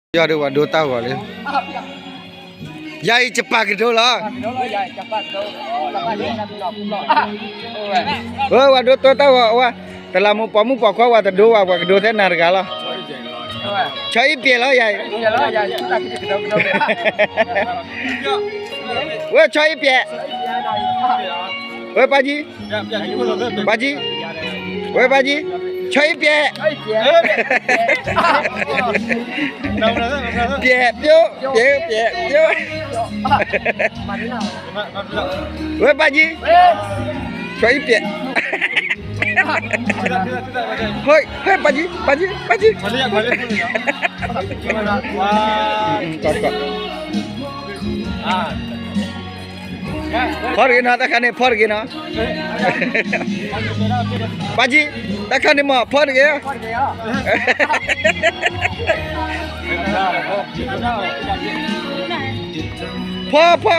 ယီၤဒီးဝဲဒိတၢ်ဂီၤလံ, ယၤအံၤကပာ်ကဒိလီၤ, ဝဲဝဲဒိတၢ်ဂီၤ, အဝဲ တလးမူပိာ်မုၣ်ပိာ်ခွါဝဲတဒိဝဲ ပှၤကဒိထဲနၤတဂၤလီၤ, ဆီအံၤပျဲၢ်လီၤယၤအံၤ, ဝဲဆီအံၤပျဲၢ်, ဝဲပာ်ကံ ပာ်ကံ, ဝဲပာ်ကံ, ဆီအံၤပျဲၢ်, ပျဲၢ်ပျိ ပျဲၢ်ပျဲၢ်ပျိ, ဝဲပာ်ကံ, ဆီအံၤပျဲၢ်, ဟဲပာ်ကံ ပာ်ကံ ပာ်ကံ, ဖီတဂ့ၤနီၤ တၢ်ခါန့ၣ် ဖီတဂ့ၤနီၤ, ပာ်ကံ, တၢ်ခါန့ၣ်မ့ၢ်ဖီတဂ့ၤ, ဖီဖီ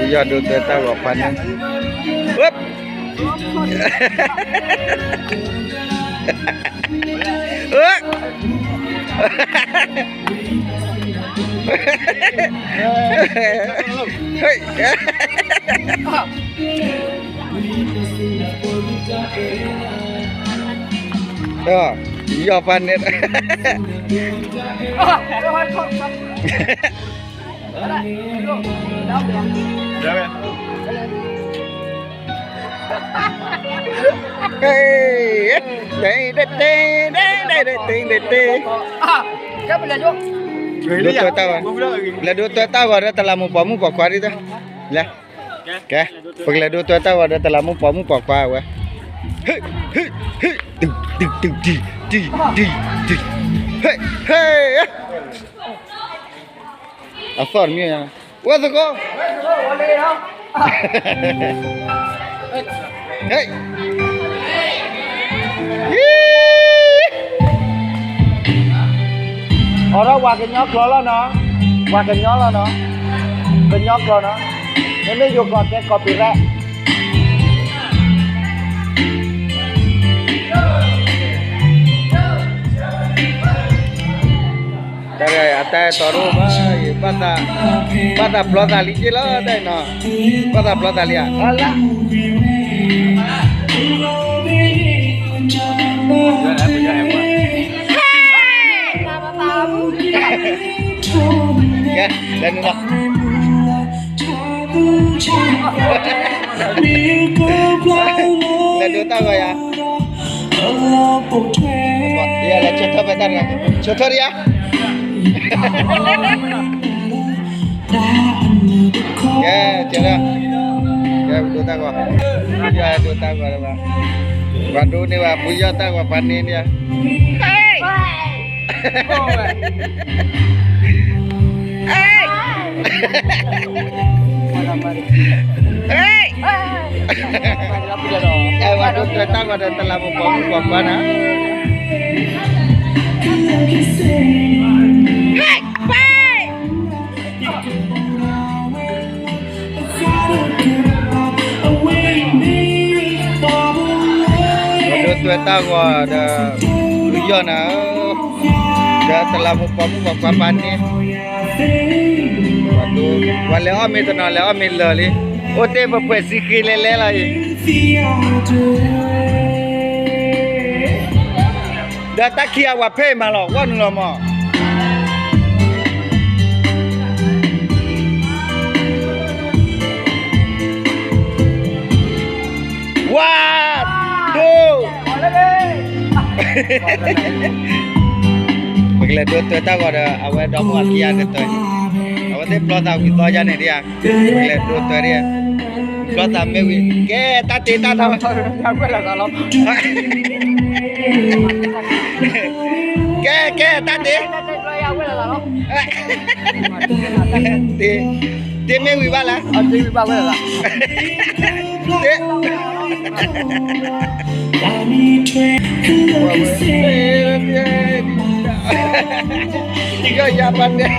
ယီၤဒိတၢ်ဂီၤဖးန့ၣ်, ယီၤဖးန့ၣ်, ဒိတၢ်တၢ်ဂီၤ, လဲၤဒိတၢ်တၢ်ဂီၤဒီးတလးမူပိာ်မုၣ်ပိာ်ခွါဒ်သိး, လဲၤ, ကဲ, ပကလဲၤဒိတၢ်တၢ်ဂီၤဒီးတလးမူပိာ်မုၣ်ပိာ်ခွါဝဲ, ဟ့ၣ်, ဟ့ၣ်, ဟ့ၣ်, တုၤ, တုၤ, တုၤ, တံၤ, တံၤ, တံၤ, ဟ့ၣ်, ဟ့ၣ်, အသီၣ်တမံၤ, ဝဲသကိး, ဟ့ၣ်, အီၤဒီးဝၤကညီကျိာ်လီၤနီၤ, ဝၤကညီလီၤနီၤ, ကညီကျိာ်နီၤ, မ့မ့ၢ်ယိၤကျိာ်ကဲ copyright. တၢ်အတၢ်အဲၣ်တီတအိၣ်ဘၣ်, ဘၣ်သးပျီသးလံက့လီၤ တၢ်အံၤနီၤ, ဘၣ်သးပျီသးလံဧါ. ကဲ, လဲၤနုာ်လီၤ. လဲၤဒိတၢ်ဂီၤယၤ, ယလဲၤဆိထၢဖဲတၢ်တဂၤ, ဆိထၢတယၤ. ကဲ, ကဲ, ကဲ, ပဒိတၢ်ဂီၤ, ပယီၤဒိတၢ်ဂီၤလၢၤဘၣ်, ပှၤဒိန့ၢ်ဘၣ် ပယီၤတၢ်ဂီၤပှၤန့ၢ်န့ၣ်ဧါ. အဲၣ်, ပှၤဒိတၢ်ဂီၤဒီးတလးမူပိာ်မုၣ်ပိာ်ခွါနၤ. ပှၤဒိတၢ်ဂီၤဒီး ပယီၤနၤဧၢ, ဒီးတလးမူပိာ်မုၣ်ပိာ်ခွါပှၤန့ၣ်, ပှၤလဲၤအီၣ်မ့ၤတနီၤ လဲၤအီၣ်မ့ၤလၢာ်လံ, အိၣ်တ့ၢ်ပဖှဲးစံဃ့လဲလဲလီၤအံၤ. ဒီးတၢ်ခံအဝၤဖဲအံၤမးလီၤ ဂီၢ်နုာ်လီၤမး. One, two. ပကလဲၤဒိတွဲတၢ်ဂီၤဒီး အဝဲဒီမါဝၤခံဂၤကတၢၢ်, အဝဲသ့ၣ်ပျီသးဝံၤသီယါန့ၣ်ဒ်ဧါ, ပကလဲၤဒိတွဲဒ်ဧါ, ပျီသးမ့ၢ်ဝံၤ ကဲတၢ်တ့တၢ်ထီ, ကဲ ကဲ တၢ်တ့, တ့မ့ၢ်ဝံၤဘၣ်လဲၣ်, တ့, တံၤကီၢ်ယါပှၤန့ၣ်,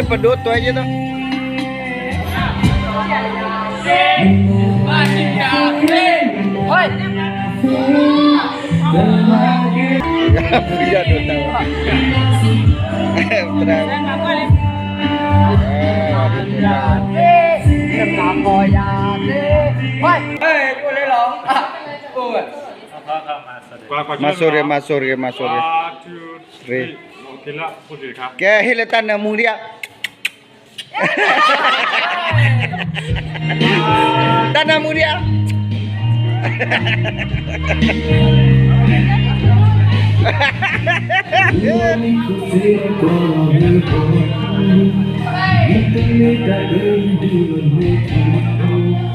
ပဒိတွဲယဲၢ်နီၤ. မၤစိရိၤ မၤစိရိၤ မၤစိရိၤ. ကဲ ဟ့ၣ်လၢတၢ်နၢမူဒံးဧါ, တၢ်နၢမူဒံးဧါ.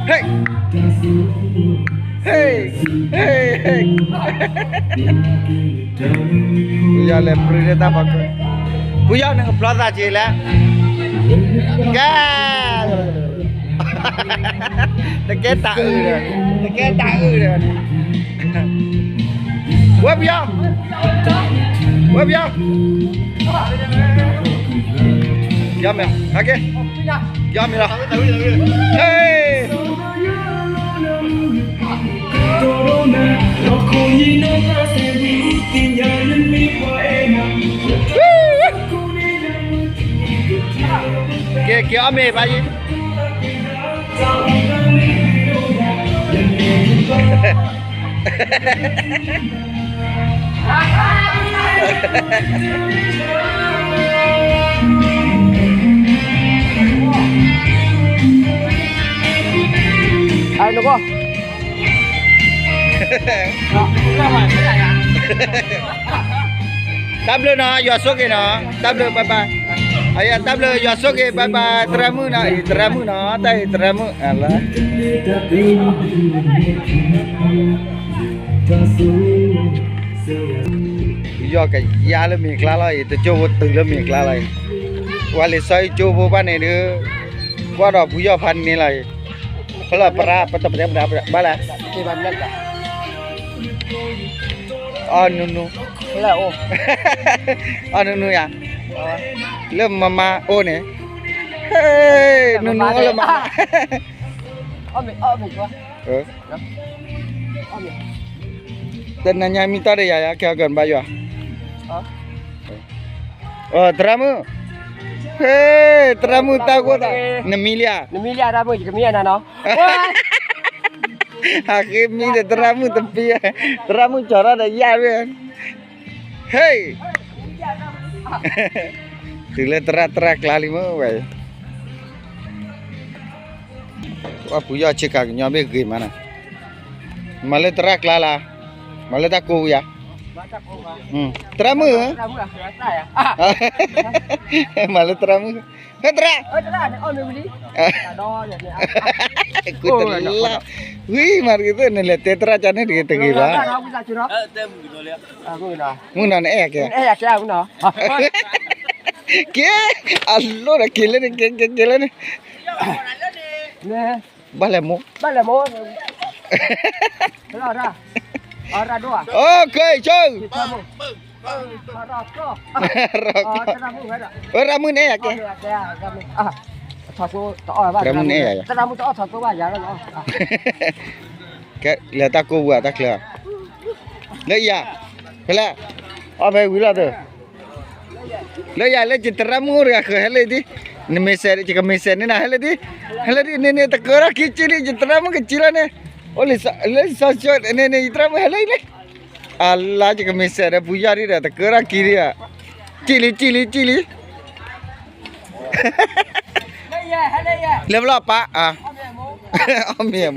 ဟ့ၣ် ဟ့ၣ် ဟ့ၣ် ပယီၤလဲၤပြံလၢတၢ်ဖီခိၣ်, ပယီၤနကဘျီသးက့ၤလဲၣ်, ကဲ, တကဲတၢ်အုၣ်ဒီး, တကဲတၢ်အုၣ်ဒီး, ဝဲပယီၤ, ဝဲပယီၤ, ပယီၤမ့ၢ်, ပယီၤမ့ၢ်လီၤ, ဟ့ၣ်. ကဲ ကဲအီၣ်မ့ၤဘၣ်ယံၤ. တၢ်ဘျုးနီၤ ယွၤဆိၣ်ဂ့ၤနီၤ, တၢ်ဘျုး bye bye, အယၤ တၢ်ဘျုး ယွၤဆိၣ်ဂ့ၤ bye bye, သရၣ်မုၣ်နီၤ, အံၤ သရၣ်မုၣ်နီၤ, တၢ်အံၤ သရၣ်မုၣ် အလၢ ပယီၤကယါလၢမ့ၤကျါလီၤအံၤ, တကၠိဖိတုၤလၢမ့ၤကျါလီၤအံၤ, ပှၤလံာ်စီဆှံကၠိဖိဘၣ်န့ၣ်ဒုး, ကွၢ်ဒီးပယီၤဖးန့ၣ်လီၤအံၤ, ဖဲလၢပရၢ ပတပတဲပတပတဲဘၣ်လဲၣ်, အီၣ်နူနူ, အီၣ်နူနူယၤ, လၢမမါအိၣ်န့ၣ်, နူနူအိၣ်လၢမမါ, တနၤညါမံတၢ်ဒီးယၤ ယၤကဲအီၤကၢၤနဘၣ်ယွၤ, သရၣ်မုၣ်, ဟ့ၣ် သရၣ်မုၣ်တၢ်ဂိၢ်သး, နမံလံဧါ, နမံလံဧါ သရၣ်မုၣ် ယကမံအနၤနီၤ, ဟးဃ့မံဒီးသရၣ်မုၣ်တပံ, သရၣ်မုၣ်ကၠီၤထီၣ်ဒီးယၢ်ဝဲ, ဟ့ၣ် တုၤလၢသရၣ်သရၣ်ကျါလံမ့ၢ်ဝဲ, ပှၤပူၤယီၢ်ဆ့ကၤကညီဘ့ၣ်ဂ့ၤမးနီၤ, မၤလၢသရၣ်ကျါလၢ, မၤလၢတၢ်ကိးဝံၤဧါ, သရၣ်မုၣ်ဧၢ, မၤလၢသရၣ်မုၣ်, ဟဲသရၣ်, ဝံၤမးတဂ့ၤသ့ၣ် နလဲၤတဲသရၣ်ကန့ၣ်တဂ့ၤတဂ့ၤဘၣ်, မုၢ်နီၤနအဲၣ်ယၤကဲ, ကဲ, အလိၣ်ဒီးက့ၤလၢန့ၣ် က့ၤ က့ၤ က့ၤလၢန့ၣ်, ဘၣ်လဲၣ်မိၢ်, ဘၣ်လဲၣ်မိၢ်, အိၣ်ခ့ဆိ, သရၣ်မုၣ်နအဲၣ်ယၤကဲ, သရၣ်မုၣ်နအဲၣ်ယၤ, ကဲ လဲၤတၢ်ကိးပူၤဧါ တၢ်ချၢ, လၢယၤ, ဖဲလဲၣ်, အီၣ်ဖဲဝံၤလီၤတၢ် လၢယၤလၢယသရၣ်မုၣ်အိၣ်တဂၤ ဃုာ်ဟဲလၢဒ်, နမ့ၢ်စဲး ယကမ့ၢ်စဲးန့ၣ်နၤ ဟဲလၢဒ်, ဟဲလၢဒ်န့ၣ်န့ၣ် တကၢထီၣ်ခံက့လံ ယသရၣ်မုၣ်ကက့လီၤန့ၣ်, အိၣ်လၢစီၤကၠိန့ၣ်န့ၣ် ယသရၣ်မုၣ်ဟဲလၢအံၤလံ, အလါ ယကမ့ၢ်စဲးဒီးပူၤယီၢ်ဒ်ဒီး တကၢထီၣ်ခံဒ်ဧါ, က့လံ က့လံ က့လံ, လဲၤပလီၢ်ပာ်, အီၣ်မ့ၤအမိၢ်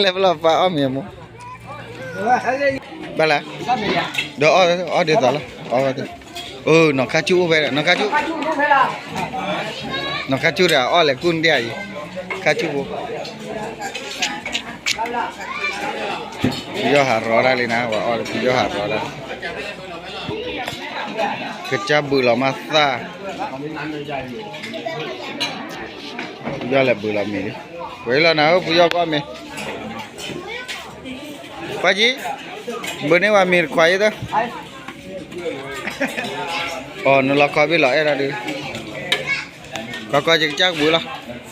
လဲၤပလီၢ်ပာ်အီၣ်မ့ၤအမိၢ်, ဘၣ်လဲၣ်, ဒီးအီၣ်ဒ်သိးလီၤ, အီၣ်, အၢ နီၢ်ခါဆူၣ်အိၣ်ဖဲဒီး နီၢ်ခါဆူၣ်, နီၢ်ခါဆူၣ်ဒီးအီၣ်လဲၤကူၣ်ဒံးအံၤ, ခါဆူၣ်ဖိ, ပယီၤဟးရီတၢ်လံနၤ ပှၤအီၣ်လၢပယီၤဟးရီတၢ်, ကစၢ်ဘုးလီၤမးသၣ်, ပယီၤလဲၤဘုးလီၤမ့ၤလံ, ဝဲလီၤနၤဧၢ ပယီၤကအီၣ်မ့ၤ ပှၤကံ, ဘုးန့ၢ်ဝဲမ့ၤတခွးအံၤတၢ်, အိ နလီၤခီဘ့ၣ်လီၤအဲၣ်ဒၣ်ဒုး, ကီကီယကစၢ်ကပူၤလီၤ.